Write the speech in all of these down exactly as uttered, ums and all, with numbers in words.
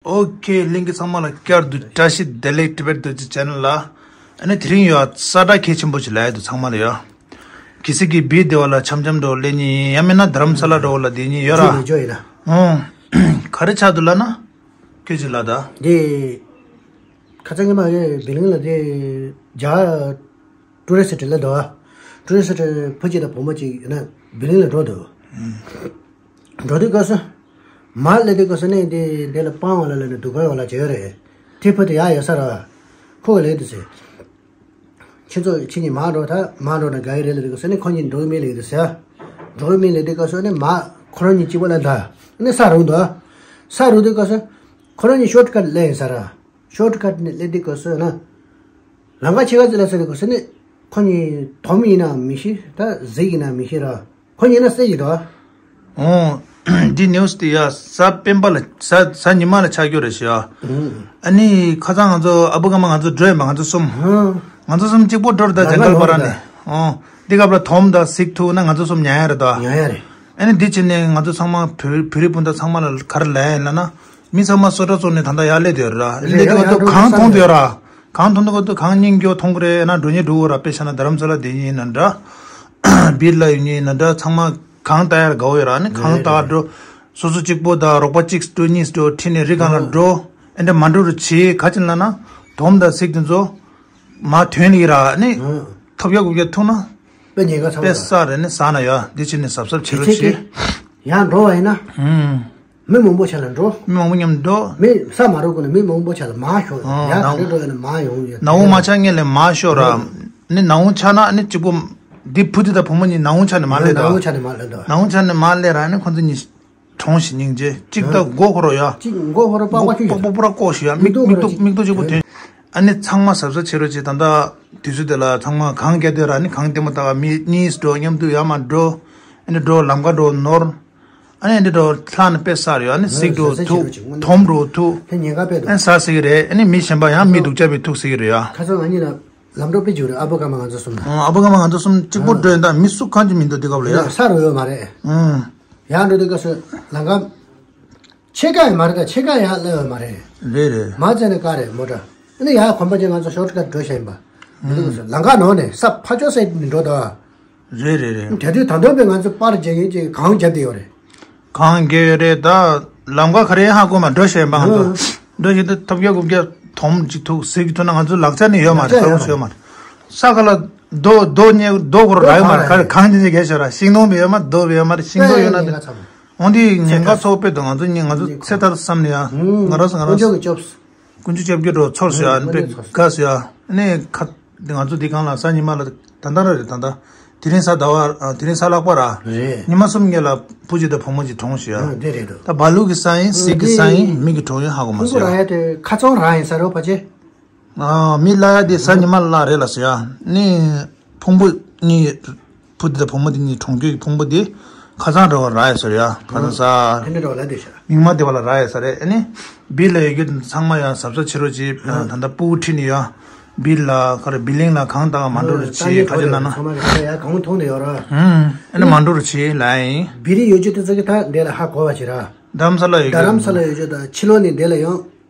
ཨོ་ཁེ། ལྷན་རྒྱས་ཚང་མ་ལ་བསྐྱར་དུ་བཀྲ་ཤིས་བདེ་ལེགས། Tibet Doji Channel ལ། ཨ་ནི་དེ་རིང་ཡོད་ས་བཀྲ་གལ་ཆེན་པོ་ཞིག་ལ་ཡོད་འདུག་ཚང་མ་ལ་ཡོད། གལ་སྲིད་ཀྱི་བིར་སྡེ་བ་ལ་འཆམ་འཆམ་འགྲོ་ལེ་ཉི་ཡང་མིན་ན་དྷ་རམ་ས་ལ་འགྲོ་ལ་དེ་ཉི་ཡོད་ར། ཇོ་ཡིན་ཇོ་ཡིན་ལ། ཨོ། ག་རེ་ཆགས་འདུག་ལ་ན། ཁྱོད་ཀྱི་ལ་ད། དེ། ཁ་ཚ་ངེས་མ་རེད་བི་ལིང་ལ་དེ། རྒྱ། ཊུ་རི་སི་ཊི་ལ་འགྲོ་བ། ཊུ་རི་སི་ཊི་བུ་གཅིག་དང་བུ་མོ་གཅིག་ཡིན་ན་བི་ལིང་ལ་འགྲོ་འདུག་འགྲོ་དུས་སྐབས་སུ། མར་སླེབས་དུས་སྐབས་སུ་ནས་དེ་དེ་ལ་པང་བ་ལ་ལ་ནས་སྡུག་ག་བ་ལ་བྱེད་ཡོད་རེད། དེ་བུ་དེ་ཡག་ཡོད་ས་ར། ཁོ་ག་ལེ་དུ་ཟེར། ཁྱེད་ཚོ་ཁྱེད་གཉིས་མར་འགྲོ་ད་མར་འགྲོ་ན་དགའ་ཡི་རེད་ལ་དུས་སྐབས་སུ་ནས་ཁོ་གཉིས་འགྲོ་གི་མེད་ལ་ཡོད་དུ་ཟེར། འགྲོ་གི་མེད་ལ་དུས་སྐབས་སུ་ནས་མར་ཁོ་རང་གཉིས་གཅིག་པ་ལ་ད་ནས་ས་རུང་འདུག་ས་རུང་དུས་སྐབས་སུ་ཁོ་རང་གཉིས་ཤོར་ཊི་ཀཊ་སླེབས་ཡིན་ས་ར། ཤོར་ཊི་ཀཊ་ནས་སླེབས་དུས་སྐབས་སུ་ན། ལམ་ཁ་ཕྱེད་ཀ་ཙམ་ལ་ཟེར་དུས་སྐབས་སུ་ནི། ཁོ་གཉིས་དོམ་ཡིན་ན་མི་ཤེས་ད་གཟིག་ཡིན་ན་མི་ཤེས་ར། ཁོ་གཉིས་ན་སེ་ཡིན་དོ། ཨོ། འདི་ནིའུ་སི་དེ་ཡ་གཟའ་སྤེན་པ་ལ་གཟའ་གཟའ་ཉི་མ་ལ་ཆགས་རྒྱུ་རེད་ཤག་ཨ་ནི་ཁ་སང་ང་ཚོ་ཨ་བུ་ག་མ་ང་ཚོ་འགྲོ་ཡིན་པ་ང་ཚོ་གསུམ། ང་ཚོ་གསུམ་གཅིག་པོ་འགྲོ་རེད་ད་ཇང་གལ་བར་ནས། ཨོ། འདི་སྐབས་ལ་དོམ་དང་གཟིག་ཐུག་ན་ང་ཚོ་གསུམ་ཉལ་ཡ་རེད་ད། ཉལ་ཡ་རེད། ཨ་ནི་འདི་ཕྱིན་ནས་ང་ཚོ་ཚང་མ་བོད་བོད་རིགས་སྤུན་ཟླ་ཚང་མ་ལ་ག་རེ་ལབ་ཡ་ཡིན་ལབ་ན། མི་ཚང་མ་སོ་ཊ་བཙོང་ནས་ད་ལྟ་ཡར་སླེབས་བསྡད་ཡོད་ར། སླེབས་དུས་གང་མཐོང་བསྡད་ཡོད་ར། གང་མཐོང་དུས་གང་མཐོང་གང་སྙིང་རྗེ་མཐོང་གི་རེད་ན་འགྲོ་ཉེ་འགྲོ་གི་ར། དཔེ་བཞག་ན་རྡ་རམ་ས་ལ་དེ་ཉིད་ཡིན་ན་འདྲ། བིར་ལ་ཡོད་ཉིད་ཡིན་ན་འདྲ། ཚང་མ་གང་ལྟ་ཡར་དགའ་བོ་ཡོད་ར། ནི་གང་ལྟ་འགྲོ། སོ་སོ་གཅིག་པོ་དང་རོགས་པ་གཅིག་འགྲོ་གཉིས་འགྲོ་ཁྲིད་ནས་རི་སྒང་ལ་འགྲོ། ཨེ་འདྲ་མ་འགྲོ་རུ་བྱེད་ག་ཅི་ལབ་ན། དོམ་དང་གཟིག་དེ་ཚོ། མ་ཐོན་ལི་ར་ནི། ཐོབ་ཡག་གུ་རྒྱ་ཐུག་ན། དཔེ་ཉེན་ཁ་ཚ་བོ་དཔེ་ར། ས་རེ་ནི་ས་ན་ཡ་འདི་ཕྱིན་ནས་གཟབ་གཟབ་བྱེད་རོགས་བྱེད། ཡང་འགྲོ་བ་ཡིན་ན། མི་མང་པོ་ཆ་ལ་འགྲོ། མི་མང་པོ་མཉམ་འགྲོ། མི་ས་མ་རུབ་གོ་ནས་མི་མང་པོ་ཆ་ལ་མ་ཤོག་ཡང་ག་རེ་འགྲོ་ཡིན་ན་མ་ཡོང་ཡོད། ན་འུ་མ་ཆ་ངེས་ལས་མ་ཤོག་ར། ནི་ན་འུ་ཆ་ན་ནི་གཅིག་པོ། འདི་བུ་དེ་དང་བུ་མོ་གཉིས་ན་འུ་ཆ་ནས་མ་སླེབས་ན་འུ་ཆ་ནས་མ་སླེབས་ད། ན་འུ་ཆ་ནས་མ་སླེབས་ར་ནི་ཁོང་ཚོ་གཉིས། གྲོངས་ཤིག་སྙིང་རྗེ་གཅིག་ད་མགོ་ཁོ་རོ་ཡ། གཅིག་མགོ་ཁོ་རོ་པགས་པ་ཁྱུ་ཡ། པགས་པ་པུ་ར་ཀོ་ཤི་ཡ། མིག་ཏོ་མིག་ཏོ་ཁོ་ར་མིག་ཏོ་གཅིག་པོ་གཅིག་དོན། ཨ་ནི་ཚང་མ་གཟབ་གཟབ་བྱེད་རོགས་བྱེད། ད་ལྟ་དུས་ཚོད་དེ་ལ་ཚང་མ་གང་རྒྱག་དུས་ར་ནི་གང་ལྟད་མོ་ལྟ་ག་མི་གཉིས་འགྲོ་མཉམ་དུ་ཡར་མར་འགྲོ། ཨ་ནི་འགྲོ་ལམ་ཁ་འགྲོ་ནོར། ཨ་ནི་འདི་འགྲོ་ལྷག་ནི་དཔེ་ས་རེད་ཡ། ཨ་ནི་གཟིག་འགྲོ་ཐུག་དོམ་འགྲོ་ཐུག་ཨ་ནི་ས་གཟིག་རེད། ཨ་ནི་མི་གཞན་པ་ཡང་མི་སྡུག་ཅག་པའི་ཐུག་གཟིག་རེད་ཡ། ཁ་སང་ང་གཉིས་ལ་ལམ་འགྲོ་དཔེ་བྱུང་རེད། ཨ་བུ་ཀ་མ་ང་ཚོ་གསུམ་ལ། ཨ་བུ་ཀ་མ་ང་ཚོ་གསུམ་གཅིག་པོ་འགྲོ་ཡིན་ད་མི་སུ་གང་ཅི་མི་འདུག་དེ་སྐབས་ལ་ཡ། ས་རུ་ཡོད་མ་རེད། ཨང་། ཡར་འགྲོ་དུས་སྐབས་སུ་ལམ་ཁ། ཕྱེད་ཀ་ཡང་མ་རེད་ད་ཕྱེད་ཀ་ཡང་སླེབས་ཡོད་མ་རེད། རེད་རེད། མ་ཚད་ནས་ཀ་རེད་མོ་ཊ། ཨ་ནི་ཡར་གོམ་པ་ཅན་ང་ཚོ་ཤོར་ཊི་ཀཊ་འགྲོ་བཞིན་པ། འདི་སྐབས་སུ་ལམ་ཁ་ནང་ནས་ས་ཕར་ཕྱོགས་སེ་ནས་འགྲོ་ད། རེད་རེད་རེད། དེ་དུས་ད་དུང་པའི་ང་ཚོ་པར་རྒྱག་ཡིན་ཅིག་གང་རྒྱབ་བསྡད་ཡོད་རེད། གང་རྒྱབ་ཡོད་རེད་ད། ལམ་ཁ་ག་རེ་ཧ་གོ་མ་འགྲོ་བཞིན་པ་ང་ཚོ། འགྲོ་བཞིན་དུ་ཐོབ་རྒྱག་དགུ་རྒྱག་དོམ་ཅིག་ཐུག་ཟིག་ཐུག་ན་ང་ཚོ་ལག་ཆ་ནི་ཡོད་མ་རེད། ལག་ཆ་ཡོད་མ་རེད། ཡོད་མ་རེད། ས་ཁ་ལ་རྡོ་རྡོ་ཉེ་རྡོ་སྐོར་ར་ཡོད་མ་རེད། ག་རེ་གང་ཅི་ཅི་གས་ཤོར་ར་ཤིང་སྡོང་བི་ཡོད་མ་རྡོ་བི་ཡོད་མ་རེད། ཤིང་སྡོང་ཡོད་ན་དེ། འོན་ཏེ་ཉེན་ཁ་ཚོགས་དཔེ་དང་ང་ཚོ་ཉེ་ང་ཚོ་ཚེ་ཐར་བསམ་ནས་ཡ། ང་ར་ང་ར། དཀོན་མཆོག་གི་སྐྱོབས། དཀོན་མཆོག་སྐྱབས་ཀྱི་འགྲོ་ཚོར་ཟེར་ཡ་དཔེ་དགའ་ཟེར་ཡ། ཨ་ནི་ཁ་ང་ཚོ་འདི་གང་ལ་ས་ཉི་མ་ལ་ད་ལྟ་ར་རེད། ད་ལྟ་དེ་རིང་གཟའ་ཟླ་བ་དེ་རིང་གཟའ་ལྷག་པ་ར། རེད། ཉི་མ་གསུམ་ཉེ་ལ་བུ་གཅིག་དང་བུ་མོ་གཅིག་གྲོངས་ཤི་ཡ། འདི་རེད་འདུག་ད་བ་ལུག་གི་ས་ཡིན་གཟིག་གི་ས་ཡིན་མི་གི་གྲོངས་ཡིན་ཧ་གོ་མ་ཁུང་ཁུ་སོང་ཡ། ར་ཡ་དེ་ཁ་ཚོང་ར་ཡིན་ས་རོ་ཕ་ཆེ། མི་ལ་ཡ་དེ་གཟའ་ཉི་མ་ལ་རེད་ལ་ཟེར་ཡ། ནི་ཕུང་པོ་གཉིས། བུ་དེ་དང་བུ་མོ་དེ་གཉིས་གྲོངས་རྒྱུ་ཡི་ཕུང་པོ་དེ་ཁ་སང་རེ་བ་ར་ཡ་ཟེར་ཡ། ཁ་སང་ས། དེ་འདྲ་རེ་བ་ལ་དེ་ཤ། མིག་མ་དེ་བ་ལ་ར་ཡ་ཟེར་རེད། ཨ་ནི་བིར་ལ་ཡོད་རྒྱུ་ཚང་མ་ཡང་གཟབ་གཟབ་བྱེད་རོགས་བྱེད། ད་ལྟ་སྤུ་གུ་ཁྲིད་ནས་ཡ། བིར་ལ་ཁ་རེ་བི་ལིང་ལ་གང་ལྟ་མ་འགྲོ་རོགས་བྱེད་ཁ་ཅིག་ལ་ན། ཚང་མ་ཡ་གང་མཐོང་དེ་ཡོད་ར། ཨ་ནི་མ་འགྲོ་རོགས་བྱེད་ལ་ཡིན། བི་རི་ཡོད་རྒྱུ་དེ་ཚོ་གི་ད་འདི་ལ་ཧ་གོ་བ་བྱེད་ར། རྡ་རམ་ས་ལ་ཡོད་རྒྱུ། རྡ་རམ་ས་ལ་ཡོད་རྒྱུ་ད་ཕྱི་ལོགས་ནས་འདི་ལ་ཡང་།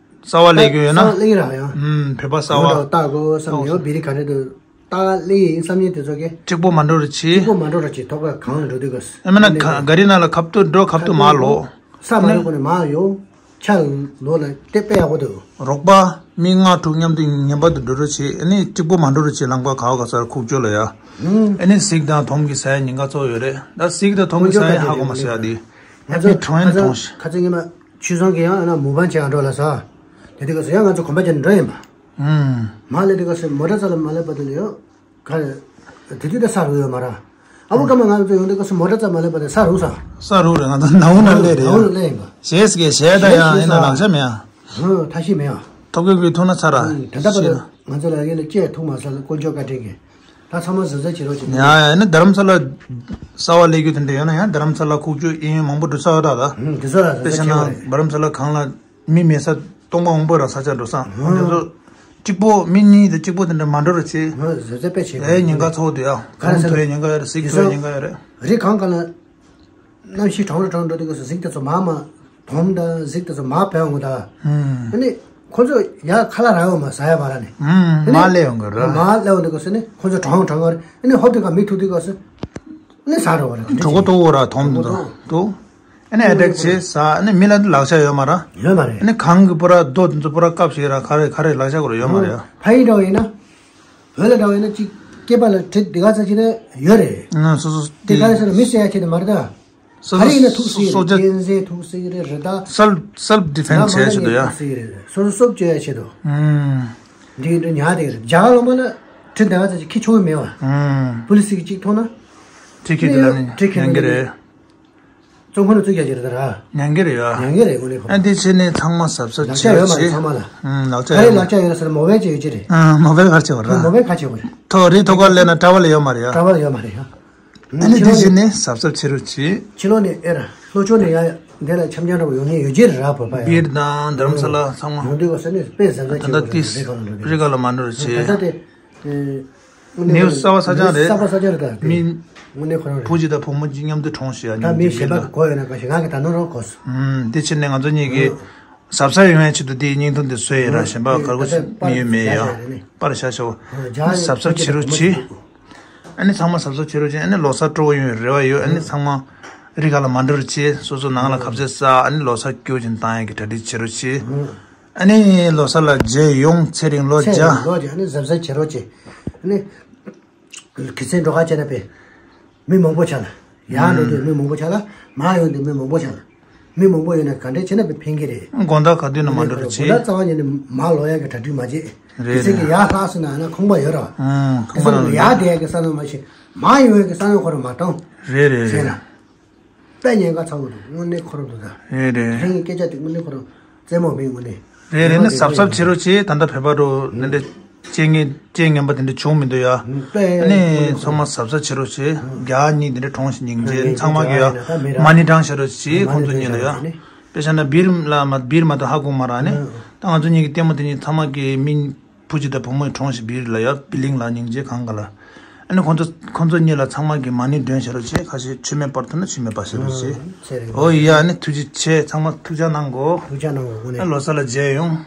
གསར་བ་སླེབས་རྒྱུ་ཡོད་ན། གསར་བ་སླེབས་ར་ཡང་། ཨུམ་བོད་པ་གསར་བ། ལྟ་དགོས་བསམ་ཡོད་བི་རི་ག་རེ་འདུག་ད་ལེ་ཡིན་བསམ་ཡས་དེ་ཚོ་གི། གཅིག་པོ་མ་འགྲོ་རུ་ཆི། གཅིག་པོ་མ་འགྲོ་རུ་ཆི་ཐོག་ཁ་གང་འགྲོ་དུས་ག་ཨ་མེ་ན་ག་ག་རི་ན་ལ་ཁབ་ཏུ་འགྲོ་ཁབ་ཏུ་མ་ལོ། ས་མ་རུ་ཀོ་ནས་མ་ཡོ། ཆ་ལོ་ལ་དེ་དཔེ་ཡག་པོ་འདུག་རོགས་པ་མི་ལྔ་དྲུག་མཉམ་དུ་ངེས་པར་དུ་འགྲོ་རུ་ཆི། ཨ་ནི་གཅིག་པོ་མ་འགྲོ་རུ་ཆི་ལང་པ་ག་བ་ག་སར་ཁུག་ཅོ་ལ་ཡ། ཨ་ནི་གཟིག་དང་དོམ་གི་ས་ཡ་ཉིན་ག་ཚོ་ཡོད་རེད། ད་གཟིག་དང་དོམ་གི་ས་ཡ་ཧ་གོ་མ་ས་ཡ་དེ། ང་ཚོ་ཁྲོང་ཡན་ཁྲོང་ཤི། ཁ་ཚ་ངེས་མ་ཆུ་བཟང་གི་ཡང་ཨ་ན་མུ་བན་ཆེ་ཡང་འགྲོ་ལ་ས། དེ་དུས་ག་ས་ཡ་ང་ཚོ་གོམ་པ་ཅན་འགྲོ་ཡིན་པ། མ་ལེ་དེ་ག་སེ་མོ་ཊ་ཚ་ལ་མ་ལེ་པ་དེ་ལ་ཡོད། ག་རེ། དེ་དུས་ད་ས་རུ་ཡོད་མ་ར། ཨ་བོ་ཀ་མ་ང་ཚོ་ཡོང་དེ་ག་སེ་མོ་ཊ་ཚ་མ་ལེ་པ་དེ་ས་རུ་ས། ས་རུ་རེད། ང་ཚོ་ནའུ་ན་ལེ་རེད་ཡ། ནའུ་ལེ་ཡིན་པ། ཞེས་ཀྱི་ཞེས་ད་ཡ་ཡིན་ན་ལག་ཆ་མེད་ཡ། ཧུ་ཐ་ཤི་མེད་ཡ། ཐོབ་གི་གི་ཐུག་ན་ཚ་ར། ད་ལྟ་བར་དུ་ང་ཚོ་ལ་ཡིན་ལ་སྐྱེ་ཐུག་མ་ས་ལ་དཀོན་མཆོག་བཀའ་དྲིན་གྱིས། ད་ཚང་མ་གཟབ་གཟབ་བྱེད་རོགས་བྱེད། ཡ་ཡ་ནི་རྡ་རམ་ས་ལ་གསར་བ་སླེབས་རྒྱུ་དེ་འདྲ་ཡོད་ན་ཡང་རྡ་རམ་ས་ལ་ཁུག་ཀྱོག་ཨིན་ཡོད་མང་པོ་འགྲོ་ས་ཡོད་ད་ད། ཧུམ་དེ་ཚོ་ལ་གཟབ་གཟབ་བྱེད་རོགས་རེད། རྡ་རམ་ས་ལ་གང་ལ་མི་མེད་ས་སྟོང་པ་འོང་པོ་ར་ས་ཆ་འགྲོ་ས་ཧུམ། དེ་ཚོ་གཅིག་པོ་མི་གཉིས་དང་གཅིག་པོ་དེ་འདྲ་མ་འགྲོ་ར་ཆེ། ཧུམ་གཟབ་གཟབ་དཔེ་བྱེད་དགོས། ཨེ་ཉིན་ག་ཚོགས་དེ་ཡ་ག་རེ་གོང་ས་ཐོས་ཉིན་ག་ཡ་རེད་གཟིགས་ཐོས་ཉིན་ག་ཡ་རེད། རི་གང་ག་ལ་གནམ་གཤིས་གྲང་རུ་གྲང་འགྲོ་དེ་ག་ས་གཟིགས་དེ་ཚོ་མ་མ། གོམ་དང་གཟིག་དེ་ཚོ་མར་བབས་འོང་ད། ཨ་ནི་ཁོ་ཚོ་ཡར་ཁ་ལག་རག་ཡོད་མ་ཟ་ཡ་བར་ནས། ཨ་ནི་མར་སླེབས་ཡོང་གི་རེད། མར་སླེབས་འོང་དུས་སྐབས་སུ་ནི་ཁོ་ཚོ་གྲོངས་གྲོངས་གི་རེད། ཨ་ནི་ཧོབ་དེ་ག་མི་ཐུག་དུས་སྐབས་སུ་ཨ་ནི་ཟ་འགྲོ་བ་རེད། གྲོད་ཁོག་ལྟོགས་འོ་ར་དོམ་དུ་འདུག་ཨ་ནི་ཨེ་ཊེག་བྱས་ཟ། ཨ་ནི་མི་ལ་ལག་ཆ་ཡོད་མ་ར། ཡོད་མ་རེད། ཨ་ནི་གང་གི་པུ་ར་རྡོ་དེ་ཚོ་པུ་ར་བཀབ་ཞིག་ར་ག་རེ་ག་རེ་ལག་ཆ་ཁོ་ར་ཡོད་མ་རེད། ཕ་ཡུལ་འདྲ་བོ་ཡིན་ན། བོད་ལ་འདྲ་བོ་ཡིན་ན་ཅིག་སྐེད་པ་ལ་གྲི་དེ་ག་ཚ་ཅིག་རེ་ཡོད་རེད། ཨ་སོ་སོ་དེ་ག་རེ་ཟེར་ན་མི་བསད་ཡ་ཆེད་དུ་མ་རེད་ད། སོ་ག་རེ་ཡིན་ན་ཐུག་སྲིད་རེད། སོ་གཏན་ཚིགས་ཐུག་སྲིད་རེད། རི་དྭགས་self self defense བྱས་ཆེད་དུ་ཡ། ཐུག་སྲིད་རེད། སོ་སོ་སྲོག་བཅད་ཡ་ཆེད་དུ། ཨུམ། འདི་འདྲ་ཉག་དེ་རེད། རྒྱ་གར་ལོ་མ་ལ་གྲི་འདི་ག་ཚ་ཅིག་ཁྱི་ཆོག་གི་མེད་བ། ཨུམ། པུ་ལི་སི་གི་གཅིག་མཐོང་ན། གྲི་ཁྱི་དེ་ལ་ནི་གྲི་ཁྱི་ཉན་གི་རེད། བཙོན་ཁང་ལ་བཙུགས་རྒྱ་ཆེ་རེད་ད་ར། ཉན་གི་རེད་ཡ། ཉན་གི་རེད་དངོས་གནས་ཁོ། ཨ་འདི་ཕྱི་ནས་ཚང་མ་གཟབ་གཟབ་ལག་ཆ་བྱེད་ཡོད་མ་རེད་རེད། ཚང་མ་ལ། ཨུམ། ལག་ཆ་ག་རེ་ཡོད་མ་ལག་ཆ་ཡོད་ཟེར་ན་མོ་བེལ་ཅིག་ཡོད་ཀྱི་རེད། ཨ་མོ་བེལ་ག་རེ་བྱེད་པ་རེད། མོ་བེལ་ག་བྱེད་པ་རེད། ཐོ་རི་ཐོ་གར་སླེབས་ན་ཊ་ཝལ་ཡོད་མ་རེད་ཡ། ཊ་ཝལ་ཡོད་མ་རེད་ཡ། ཨ་ནི་འདི་ཕྱི་ནས་གཟབ་གཟབ་བྱེད་རོགས་གྱིས། ཕྱི་ལོགས་ནས་ཨེ་ར་ལྷོ་ཕྱོགས་ནས་ཡ་འདི་ལ་འཆམ་འཆམ་འདྲ་པོ་ཡོང་མཁན་ཡོད་ཀྱི་རེད་ར། བོད་པ་ཡ། སྦིར་དང་དྷ་རམ་ས་ལ་ཚང་མ། ཡོང་དུས་སྐབས་སུ་ནི་དཔེ་གཟབ་གཟབ་ད་ལྟ་བྱེད་དགོས་ཏིས་རེད། རི་ཁ་ལ་འགྲོ་རི་ཁ་ལ་མ་འགྲོ་རེད་ད་ལྟ་བྱེད། དེ། ནིའུ་སི་གསར་པ་གསར་རྐྱང་རེད། གསར་པ་གསར་རྐྱང་རེད་ད། མི་དངོས་གནས་ཁོ་རང་རེད། བུ་གཅིག་དང་བུ་མོ་གཅིག་མཉམ་དུ་གྲོངས་ཤག་ད་མི་གཞན་པ་གོ་ཡོད་ན་ག་ཞིག་ང་གི་ད་ནོར་རོགས་གོ་སོང་། ཨུམ། དེ་ཕྱིར་ནས་ང་ཚོ་གཉིས་ཀྱིས་གཟབ་གཟབ་ཡོང་ཡའི་ཆེད་དུ་དེའི་བརྙན་ཐུང་དེ་བཟོས་ཡིན་ར། གཞན་པ་ག་རེ་གོ་ཞིག་མི་ཡོད་མེད་ཡ། པར་བཞག་ཤོག་གཟབ་གཟབ་བྱེད་རོགས་གྱིས། ཨ་ནི་ཚང་མ་གཟབ་གཟབ་བྱེད་རོགས་གྱིས། ཨ་ནི་ལོ་གསར་སྤྲོ་བོ་ཡོང་བའི་རེ་བ་ཡོད། ཨ་ནི་ཚང་མ་རི་ཁ་ལ་མ་འགྲོ་རོགས་གྱིས། སོ་སོ་ནང་ལ་ཁ་ཟས་ཟ། ཨ་ནི་ལོ་གསར་སྐྱིད་པོ་ཅིག་བཏང་ཡ་གི་གྲ་སྒྲིག་བྱེད་རོགས་གྱིས། ཨ་ནི་ལོ་གསར་ལ་མཇལ་ཡོང་། ཚེ་རིང་ལོ་བརྒྱ། ཚེ་རིང་ལོ་བརྒྱ། ཨ་ནི་གཟབ་གཟབ་བྱེད་རོགས་གྱིས། ཨ་ནི་གི་ཚེ་འགྲོ་ཁ་བྱས་ན་པས། མི་མང་པོ་ཆགས་ལ། ཡར་འགྲོ་དུས་མི་མང་པོ་ཆགས་ལ། མར་ཡོང་དུས་མི་མང་པོ་ཆགས་ལ། མི་མང་པོ་ཡོད་ན་ག་འདྲས་བྱས་ན་པས་ཕན་གི་རེད། དགོང་དག་ག་དུས་ན་མ་འགྲོ་རོགས་གྱིས། དགོང་དག་རྩ་བ་ཉིད་ནས་མར་ལོག་ཡ་གི་གྲ་སྒྲིག་མ་བྱེད། རེད་གི་ཚེ་གི་རེད། ཡར་ལྷག་སོང་ན་ཡང་ན་ཁང་པ་ཡོད་ར། ཨང་། ཁང་པ་ནང་ལ་ཡར་བསྡད་ཡ་གི་ས་ནང་མ་ཤེས། མར་ཡོང་ཡ་གི་ས་ནང་ཁོ་རང་མ་གཏོང་། རེད་རེད་ཟེར་རེད། ན། དཔེ་ཉེན་ཁ་ཚ་བོ་འདུག་དངོས་གནས་ཁོ་རང་འདུག་ད། རེད་རེད། ཁྱེད་རང་གི་སྐད་ཆ་དེ་དངོས་གནས་ཁོ་རང་རྩེད་མོ་མིན་དངོས་གནས། རེད་རེད། ནི་གཟབ་གཟབ་བྱེད་རོགས་གྱིས། ད་ལྟ་བོད་པ་རུ་འདི་འདྲ་རྐྱེན་ངན་རྐྱེན་ངན་པ་དེ་འདྲ་བྱུང་མི་འདུག་ཡ། དཔེ་ཨ་ནི་ཚང་མ་གཟབ་གཟབ་བྱེད་རོགས་གྱིས། རྒྱ་གཉིས་དེ་འདྲ་གྲོངས་ཤིང་སྙིང་རྗེ། ཚང་མ་གི་ཡ་མ་ཎི་བགྲང་བྱེད་རོགས་གྱིས། ཁོང་ཚོ་གཉིས་ལ་ཡ། དཔེ་བཞག་ན་སྦིར་ལ་མ་སྦིར་མ་གཏོགས་ཧ་གོ་མ་ར་ནི། ད་ང་ཚོ་གཉིས་ཀྱི་ལྟད་མོ་དེ་གཉིས་ཚང་མ་གི་མི། བུ་གཅིག་དང་བུ་མོ་གྲོངས་ཤིང་སྦིར་ལ་ཡ་སྦི་ལིང་ལ་སྙིང་རྗེ་གང་ག་ལ། ཨ་ནི་ཁོང་ཚོ་ཁོང་ཚོ་གཉིས་ལ་ཚང་མ་གིས་མ་ཎི་འདོན་བྱེད་རོགས་གྱིས། ཁ་ཤས་མཆོད་མེ་སྤར་ཐུབ་ན་མཆོད་མེ་སྤར་བྱེད་རོགས་གྱིས། ཨོ་ཡ་ནི་ཐུགས་རྗེ་ཆེ། ཚང་མ་ཐུགས་ཅག་གནང་གོ། ཐུགས་ཅག་གནང་གོ་དངོས་གནས། ཨ་ལོ་གསར་ལ་མཇལ་ཡོང་།